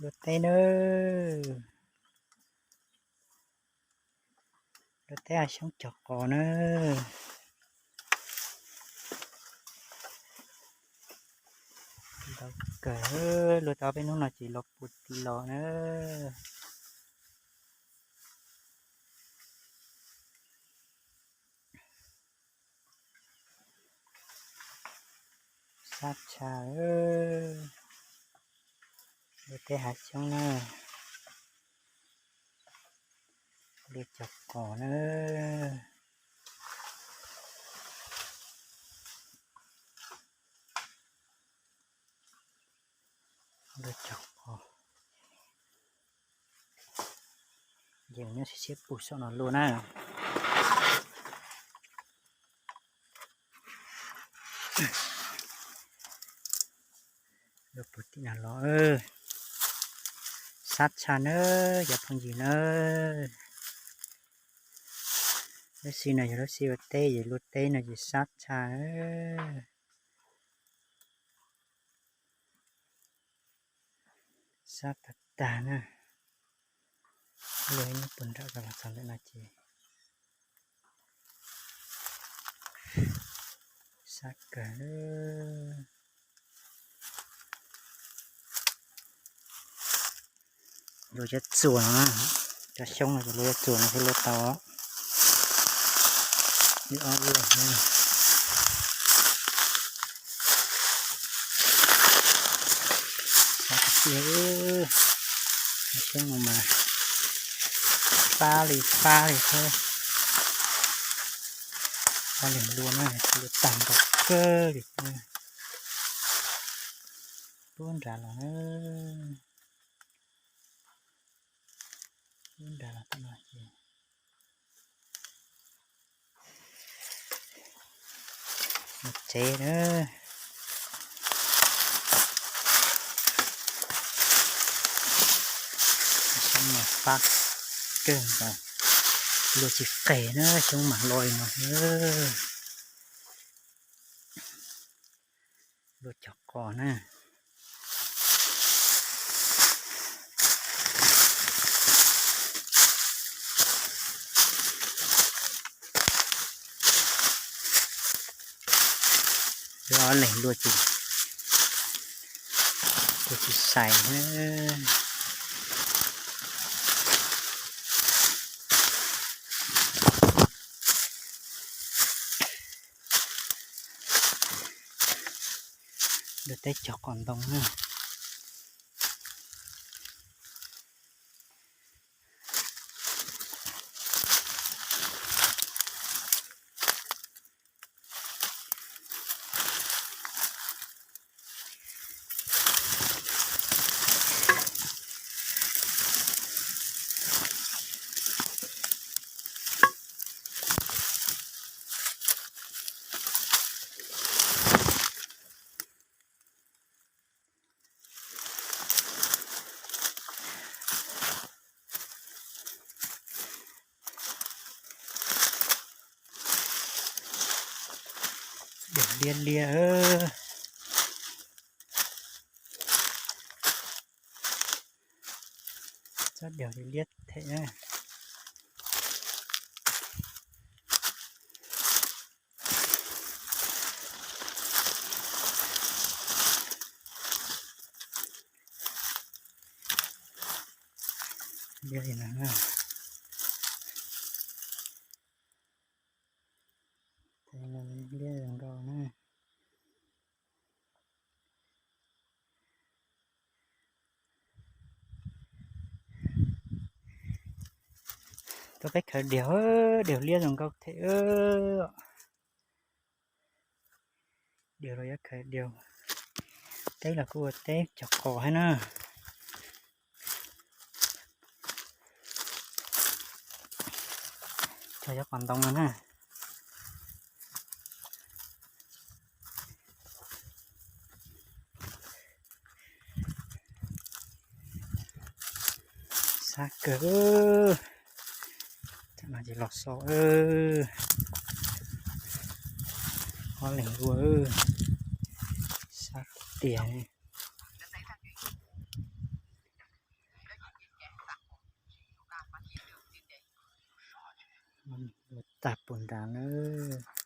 Luaj teb na, luaj teb hav xyoob cog qos na. Ntau kawg, luaj tau peb hnub no ces los puv tim los na. Sab tshaj, luaj teb hav xyoob na, luaj cog qos na. Luaj cog qos, ces nyob siab siab pug saum no luaj na. Luaj puv tim no los, sab tshaj na, cov phooj ywg na. Lub sij no yog lub sij ua teb, es luaj teb no ces sab tshaj. Sab tag tag na. Luaj ib hnub puag nram ko los txog ntawm no ces sab kawg. Luaj cov txuas no, cov xyoob no luaj cov txuas no thiaj luaj tau. Ib ob leeg na. Xyoob no mas fab li fab li thiab. Ob leeg luaj na, luaj tag nrho kawg li. Puag nrad los, puag nrad los tau no ces mus tsev na. Xyoob mas fab kawg nkaus, luaj tsis qes na, xyoob mas loj li no. Luaj cog qos na. Ob leeg luaj tsis, luaj tsis sai na. Luaj teb cog qos ntoo na. Diav liab liab. Tsob diav liab them na. Liab li no na. Liab zoo nkauj na. Tuaj peb khaws diav, diav liab zoo nkauj thiab. Diav los yuav khaws diav, teb los kuj ua teb cog qos thiab na. Cog cov qos ntoo no na. Sab kawg. Tam no ces los so, ob leeg ua, sab tiag. Ua tag puag nrad nawb.